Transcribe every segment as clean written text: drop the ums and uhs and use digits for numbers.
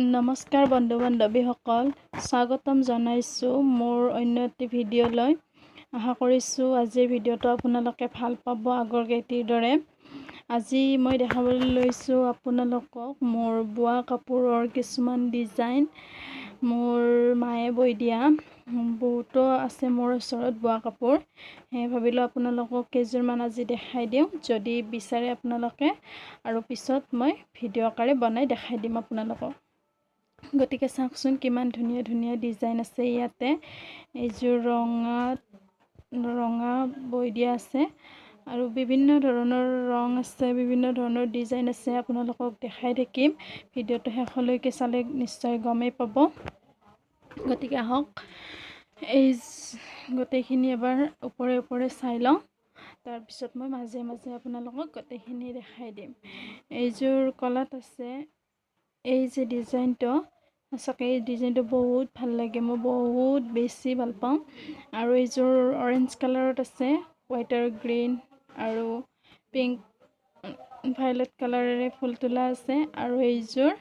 নমস্কাৰ বন্ধু বান্ধৱীসকল, স্বাগতম জনাইছোঁ মোৰ অন্য এটি ভিডিঅ'লৈ। আশা কৰিছোঁ আজিৰ ভিডিঅ'টো আপোনালোকে ভাল পাব আগৰ কেইটিৰ দৰে। আজি মই দেখাবলৈ লৈছোঁ আপোনালোকক মোৰ বোৱা কাপোৰৰ কিছুমান ডিজাইন, মোৰ মায়ে বৈ দিয়া বহুতো আছে মোৰ ওচৰত বোৱা কাপোৰ। সেই ভাবিলোঁ আপোনালোকক কেইযোৰমান আজি দেখাই দিওঁ, যদি বিচাৰে আপোনালোকে, আৰু পিছত মই ভিডিঅ' আকাৰে বনাই দেখাই দিম আপোনালোকক। গতিকে চাওকচোন কিমান ধুনীয়া ধুনীয়া ডিজাইন আছে ইয়াতে। এইযোৰ ৰঙা ৰঙা বৈ দিয়া আছে আৰু বিভিন্ন ধৰণৰ ৰং আছে, বিভিন্ন ধৰণৰ ডিজাইন আছে। আপোনালোকক দেখাই থাকিম, ভিডিঅ'টো শেষলৈকে চালে নিশ্চয় গমেই পাব। গতিকে আহক এই গোটেইখিনি এবাৰ ওপৰে ওপৰে চাই লওঁ, তাৰপিছত মই মাজে মাজে আপোনালোকক গোটেইখিনি দেখাই দিম। এইযোৰ কলাত আছে এই যে ডিজাইনটো, সঁচাকৈ এই ডিজাইনটো বহুত ভাল লাগে, মই বহুত বেছি ভাল পাওঁ। আৰু এইযোৰ অৰেঞ্জ কালাৰত আছে, হোৱাইট আৰু গ্ৰীণ আৰু পিংক ভাইলেট কালাৰেৰে ফুল তোলা আছে। আৰু এইযোৰ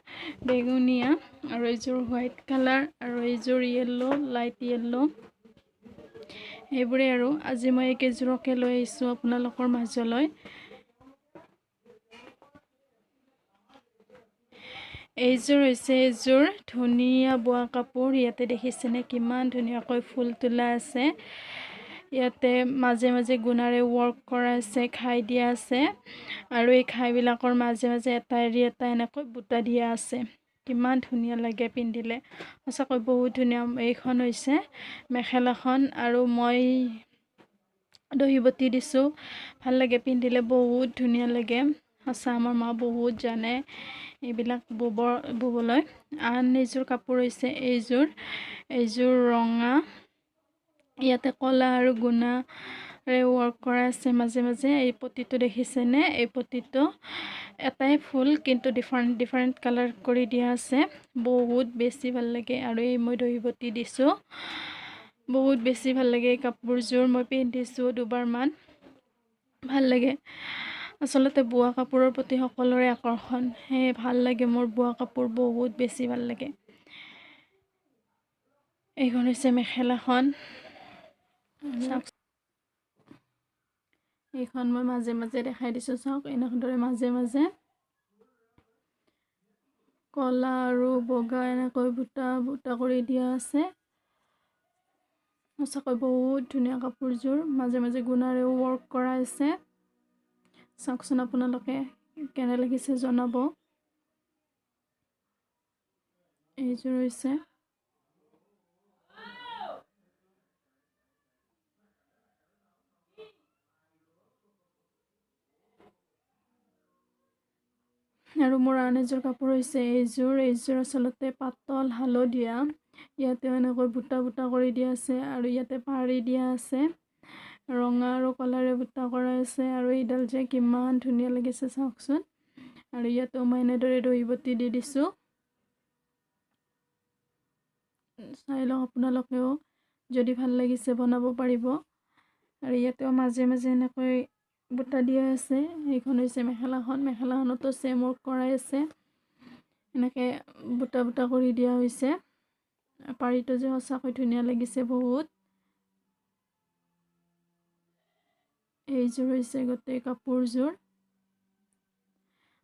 বেঙুনীয়া, আৰু এইযোৰ হোৱাইট কালাৰ, আৰু এইযোৰ য়েল্ল', লাইট য়েল্ল'। এইবোৰেই আৰু আজি মই এইকেইযোৰকে লৈ আহিছোঁ আপোনালোকৰ মাজলৈ। এইযোৰ হৈছে এযোৰ ধুনীয়া বোৱা কাপোৰ। ইয়াতে দেখিছেনে কিমান ধুনীয়াকৈ ফুল তোলা আছে। ইয়াতে মাজে মাজে গুণাৰে ৱৰ্ক কৰা আছে, খাই দিয়া আছে, আৰু এই খাইবিলাকৰ মাজে মাজে এটা এৰি এটা এনেকৈ বুটা দিয়া আছে। কিমান ধুনীয়া লাগে পিন্ধিলে, সঁচাকৈ বহুত ধুনীয়া। এইখন হৈছে মেখেলাখন, আৰু মই দহি বটি দিছোঁ। ভাল লাগে পিন্ধিলে, বহুত ধুনীয়া লাগে সঁচা। আমাৰ মা বহুত জানে এইবিলাক ববলৈ। আন এইযোৰ কাপোৰ হৈছে এইযোৰ, এইযোৰ ৰঙা, ইয়াতে ক'লা আৰু গুণাৰে ৱৰ্ক কৰা আছে মাজে মাজে। এই পটিটো দেখিছেনে? এই পটিটো এটাই ফুল, কিন্তু ডিফাৰেণ্ট ডিফাৰেণ্ট কালাৰ কৰি দিয়া আছে, বহুত বেছি ভাল লাগে। আৰু এই মই দহি বটি দিছোঁ, বহুত বেছি ভাল লাগে এই কাপোৰযোৰ। মই পিন্ধিছোঁ দুবাৰমান, ভাল লাগে। আচলতে বোৱা কাপোৰৰ প্ৰতি সকলোৰে আকৰ্ষণ, সেয়ে ভাল লাগে মোৰ বোৱা কাপোৰ বহুত বেছি ভাল লাগে। এইখন হৈছে মেখেলাখন, এইখন মই মাজে মাজে দেখাই দিছোঁ। চাওক এনেদৰে মাজে মাজে ক'লা আৰু বগা এনেকৈ বুটা বুটা কৰি দিয়া আছে। সঁচাকৈ বহুত ধুনীয়া কাপোৰযোৰ, মাজে মাজে গুণাৰেও ৱৰ্ক কৰা আছে। চাওকচোন আপোনালোকে কেনে লাগিছে জনাব। এইযোৰ হৈছে আৰু মোৰ আন এযোৰ কাপোৰ হৈছে এইযোৰ। এইযোৰ আচলতে পাতল হালধীয়া, ইয়াতে এনেকৈ বুটা বুটা কৰি দিয়া আছে, আৰু ইয়াতে পাৰি দিয়া আছে, ৰঙা আৰু কলাৰে বুটা কৰা আছে। আৰু এইডাল যে কিমান ধুনীয়া লাগিছে চাওকচোন। আৰু ইয়াতেও মই এনেদৰে দহি বটি দি দিছোঁ, চাই লওক আপোনালোকেও, যদি ভাল লাগিছে বনাব পাৰিব। আৰু ইয়াতেও মাজে মাজে এনেকৈ বুটা দিয়া আছে। এইখন হৈছে মেখেলাখন, মেখেলাখনতো ছেম ৱৰ্ক কৰাই আছে, এনেকৈ বুটা বুটা কৰি দিয়া হৈছে। পাৰিটো যে সঁচাকৈ ধুনীয়া লাগিছে বহুত। এইযোৰ হৈছে গোটেই কাপোৰযোৰ।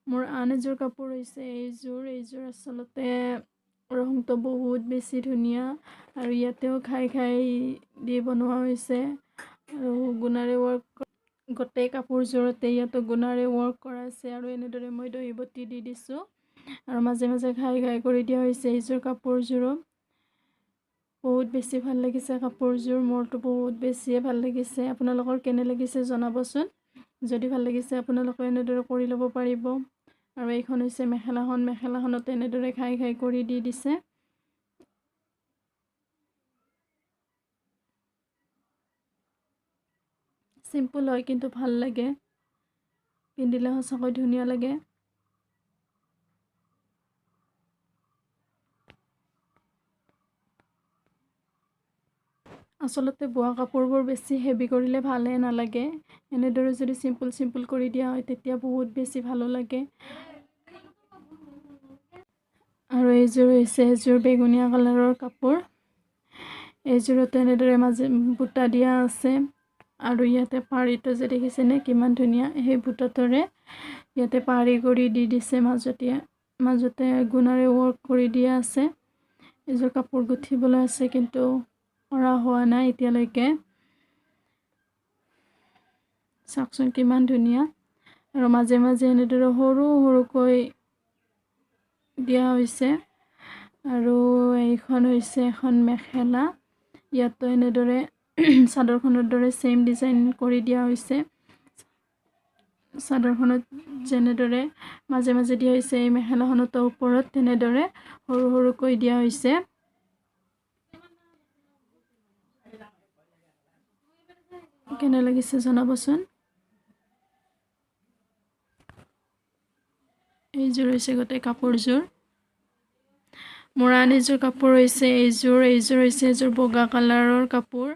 মোৰ আন এযোৰ কাপোৰ হৈছে এইযোৰ। এইযোৰ আচলতে ৰংটো বহুত বেছি ধুনীয়া, আৰু ইয়াতেও খাই খাই দি বনোৱা হৈছে, আৰু গুণাৰে ৱৰ্ক গোটেই কাপোৰযোৰতে ইয়াতো গুণাৰে ৱৰ্ক কৰা আছে। আৰু এনেদৰে মই দহি বটি দি দিছোঁ, আৰু মাজে মাজে খাই খাই কৰি দিয়া হৈছে এইযোৰ কাপোৰযোৰো। বহুত বেছি ভাল লাগিছে কাপোৰযোৰ, মোৰতো বহুত বেছিয়ে ভাল লাগিছে। আপোনালোকৰ কেনে লাগিছে জনাবচোন। যদি ভাল লাগিছে আপোনালোকে এনেদৰে কৰি ল'ব পাৰিব। আৰু এইখন হৈছে মেখেলাখন, মেখেলাখনত এনেদৰে খাই খাই কৰি দি দিছে। চিম্পল হয় কিন্তু ভাল লাগে পিন্ধিলে, সঁচাকৈ ধুনীয়া লাগে। আচলতে বোৱা কাপোৰবোৰ বেছি হেভি কৰিলে ভালে নালাগে, এনেদৰে যদি চিম্পল চিম্পল কৰি দিয়া হয় তেতিয়া বহুত বেছি ভালো লাগে। আৰু এইযোৰ হৈছে এযোৰ বেঙুনীয়া কালাৰৰ কাপোৰ। এইযোৰতো এনেদৰে মাজে বুটা দিয়া আছে আৰু ইয়াতে পাৰিটো যে দেখিছেনে কিমান ধুনীয়া, সেই বুটাটোৰে ইয়াতে পাৰি কৰি দি দিছে, মাজতে গুণাৰে ৱৰ্ক কৰি দিয়া আছে। এইযোৰ কাপোৰ গুঠিবলৈ আছে কিন্তু কৰা হোৱা নাই এতিয়ালৈকে। চাওকচোন কিমান ধুনীয়া। আৰু মাজে মাজে এনেদৰে সৰু সৰুকৈ দিয়া হৈছে। আৰু এইখন হৈছে এখন মেখেলা, ইয়াতো এনেদৰে চাদৰখনৰ দৰে ছেইম ডিজাইন কৰি দিয়া হৈছে। চাদৰখনত যেনেদৰে মাজে মাজে দিয়া হৈছে, এই মেখেলাখনতো ওপৰত তেনেদৰে সৰু সৰুকৈ দিয়া হৈছে। কেনে লাগিছে জনাবচোন। এইযোৰ হৈছে গোটেই কাপোৰযোৰ। মোৰ আন এযোৰ কাপোৰ হৈছে এইযোৰ। এইযোৰ হৈছে এযোৰ বগা কালাৰৰ কাপোৰ,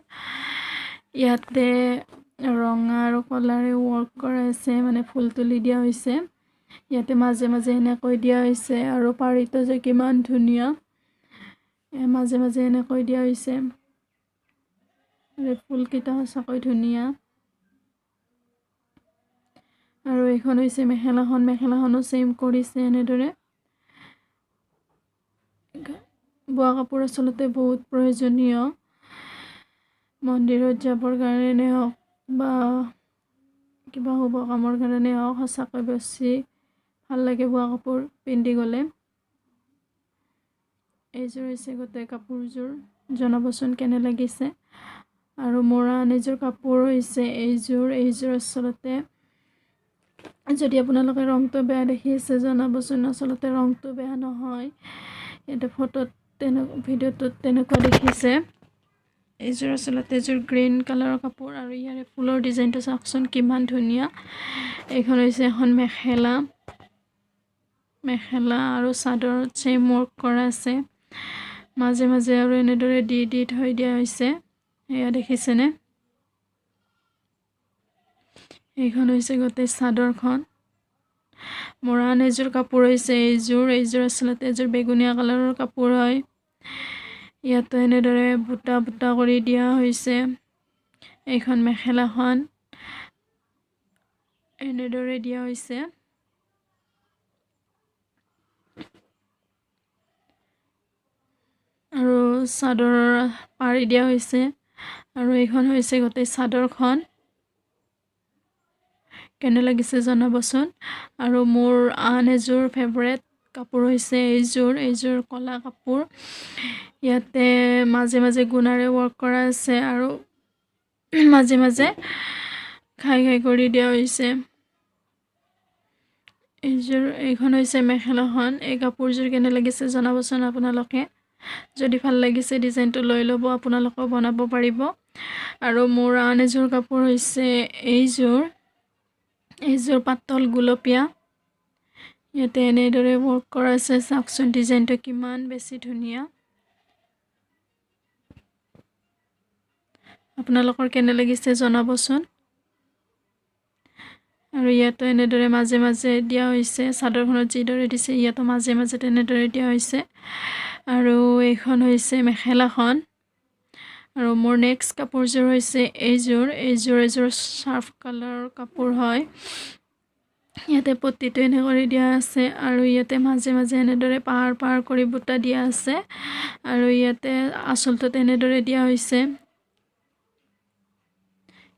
ইয়াতে ৰঙা আৰু কলাৰে ৱৰ্ক কৰা আছে, মানে ফুল তুলি দিয়া হৈছে। ইয়াতে মাজে মাজে এনেকৈ দিয়া হৈছে আৰু পাৰিটো যে কিমান ধুনীয়া, মাজে মাজে এনেকৈ দিয়া হৈছে। আৰু ফুলকেইটা সঁচাকৈ ধুনীয়া। আৰু এইখন হৈছে মেখেলাখন, মেখেলাখনো ছেইম কৰিছে এনেদৰে। বোৱা কাপোৰ আচলতে বহুত প্ৰয়োজনীয়, মন্দিৰত যাবৰ কাৰণে হওক বা কিবা শুভ কামৰ কাৰণে হওক, সঁচাকৈ বেছি ভাল লাগে বোৱা কাপোৰ পিন্ধি গ'লে। এইযোৰ হৈছে গোটেই কাপোৰযোৰ, জনাবচোন কেনে লাগিছে। আৰু মোৰ আন এযোৰ কাপোৰ হৈছে এইযোৰ। এইযোৰ আচলতে যদি আপোনালোকে ৰংটো বেয়া দেখি আছে জনাবচোন, আচলতে ৰংটো বেয়া নহয়, ইয়াতে ফটোত ভিডিঅ'টোত তেনেকুৱা দেখিছে। এইযোৰ আচলতে এযোৰ গ্ৰীণ কালাৰৰ কাপোৰ আৰু ইয়াৰে ফুলৰ ডিজাইনটো চাওকচোন কিমান ধুনীয়া। এইখন হৈছে এখন মেখেলা, মেখেলা আৰু চাদৰত ছেইম ৱৰ্ক কৰা আছে, মাজে মাজে আৰু এনেদৰে দি দি থৈ দিয়া হৈছে। এয়া দেখিছেনে? এইখন হৈছে গোটেই চাদৰখন। মোৰ আন এযোৰ কাপোৰ হৈছে এইযোৰ। এইযোৰ আচলতে এযোৰ বেঙুনীয়া কালাৰৰ কাপোৰ হয়, ইয়াতো এনেদৰে বুটা বুটা কৰি দিয়া হৈছে। এইখন মেখেলাখন এনেদৰে দিয়া হৈছে। আৰু চাদৰৰ পাৰি দিয়া হৈছে। আৰু এইখন হৈছে গোটেই চাদৰখন। কেনে লাগিছে জনাবচোন। আৰু মোৰ আন এযোৰ ফেভৰেট কাপোৰ হৈছে এইযোৰ। এইযোৰ ক'লা কাপোৰ, ইয়াতে মাজে মাজে গুণাৰে ৱৰ্ক কৰা আছে আৰু মাজে মাজে খাই খাই কৰি দিয়া হৈছে। এইযোৰ, এইখন হৈছে মেখেলাখন। এই কাপোৰযোৰ কেনে লাগিছে জনাবচোন আপোনালোকে। যদি ভাল লাগিছে ডিজাইনটো লৈ ল'ব, আপোনালোকেও বনাব পাৰিব। আৰু মোৰ আন এযোৰ কাপোৰ হৈছে এইযোৰ। এইযোৰ পাতল গুলপীয়া, ইয়াতে এনেদৰে ৱৰ্ক কৰা আছে। চাওকচোন ডিজাইনটো কিমান বেছি ধুনীয়া। আপোনালোকৰ কেনে লাগিছে জনাবচোন। আৰু ইয়াতো এনেদৰে মাজে মাজে দিয়া হৈছে, চাদৰখনত যিদৰে দিছে ইয়াতো মাজে মাজে তেনেদৰে দিয়া হৈছে। আৰু এইখন হৈছে মেখেলাখন। আৰু মোৰ নেক্সট কাপোৰযোৰ হৈছে এইযোৰ। এইযোৰ এযোৰ চাৰ্ফ কালাৰৰ কাপোৰ হয়, ইয়াতে পট্টিটো এনে কৰি দিয়া আছে আৰু ইয়াতে মাজে মাজে এনেদৰে পাহাৰ পাহাৰ কৰি বুটা দিয়া আছে। আৰু ইয়াতে আচলটোত এনেদৰে দিয়া হৈছে।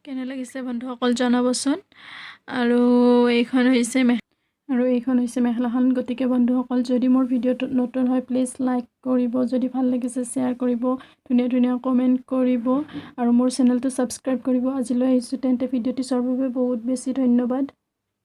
কেনে লাগিছে বন্ধুসকল জনাবচোন। আৰু এইখন হৈছে মেখেলাখন। গতিকে বন্ধুসকল, যদি মোৰ ভিডিঅ'টো নতুন হয় প্লিজ লাইক কৰিব, যদি ভাল লাগিছে শ্বেয়াৰ কৰিব, ধুনীয়া ধুনীয়া কমেণ্ট কৰিব আৰু মোৰ চেনেলটো ছাবস্ক্ৰাইব কৰিব। আজিলৈ আহিছোঁ তেন্তে, ভিডিঅ'টি চোৱাৰ বাবে বহুত বেছি ধন্যবাদ।